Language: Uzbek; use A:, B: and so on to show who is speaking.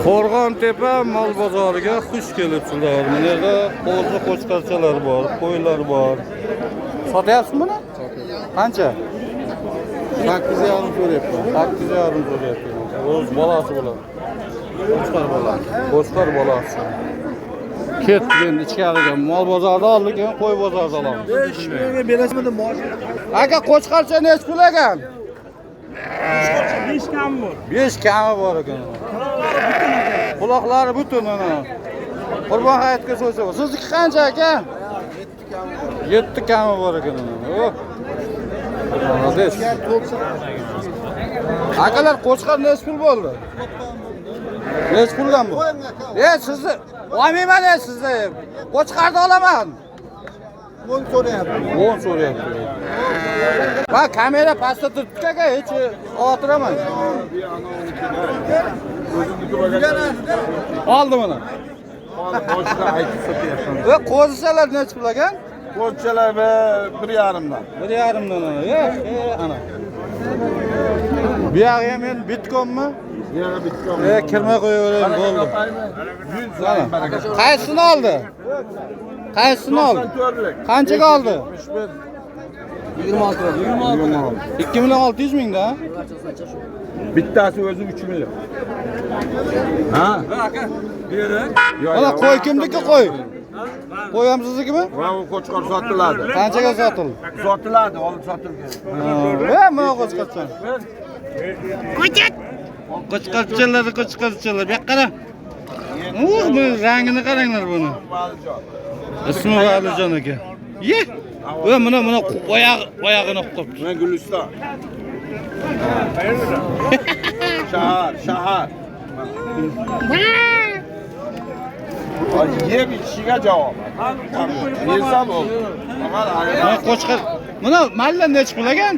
A: Qo'rg'ontepa mol bozoriga xush kelibsizlar. Bu yerda qo'zi qo'chqorchalar bor, qo'ylar bor. Sotyapsizmi buni? Qancha?
B: 8,5 so'rayapman.
A: 8,5 so'rayapti. O'z bolasi bular.
B: Qo'chqor bolasi.
A: Qo'chqor bolasi. Ketdik endi ichkariga. Mol bozorida oldik, endi qo'y bozorida olamiz.
B: 5 mingga berasizmi mosh?
A: Aka, qo'chqorcha nechi pul ekan?
C: 5 kam bor.
A: 5 kami bor ekan. Quloqlari butun ana. Qurbon hayitga so'ysa. Sizniki qancha aka? 7 kami bor ekan. Oh. Молодец. Akalar, qo'chqor nechi pul bo'ldi? Nechi puldan bu? E, sizni olmayman, e, sizni. Qo'chqorni olaman.
B: 10 so'rayapman.
A: 10 so'rayapti. Va kamera pastda turibdi aka, hech xavotir. Oldi buni.
B: Boshida aytib sotyapman.
A: Va qo'zichalar nechi pul ekan?
B: Qo'chqorlar 1,5dan.
A: 1,5dan. Ana. Bu yog'i ham endi bitkommi?
B: Yana bitgan.
A: E, kirmay qo'yaveraylik, bo'ldi.
B: 100
A: Ana. Qaysisini oldi? Qaysisini oldi?
B: 94lik.
A: Qanchaga oldi?
B: 26.
A: 2 million 600 mingda.
B: Bittasi o'zi 3 million. Ha?
C: Aka, beri.
A: Mana qo'y kimniki qo'y? Qo'y ham siznikimi?
B: Va u qo'chqor sotiladi.
A: Qanchaga sotildi?
B: Sotiladi, olib sotilgan.
A: Ha, mana qo'chqorcha. Qo'chqorchalar, qo'chqorchalar. Bu yoqqa qara. Bu rangini qaranglar buni. Ismi Valijon aka. Ye. Va mana mana oyog'ini qo'yibdi.
B: Mana Guliston. Shahar, shahar. Yeb ichishiga javob. Yesa bo'ldi.
A: Mana qo'chqor. Mana malla nechi pul ekan?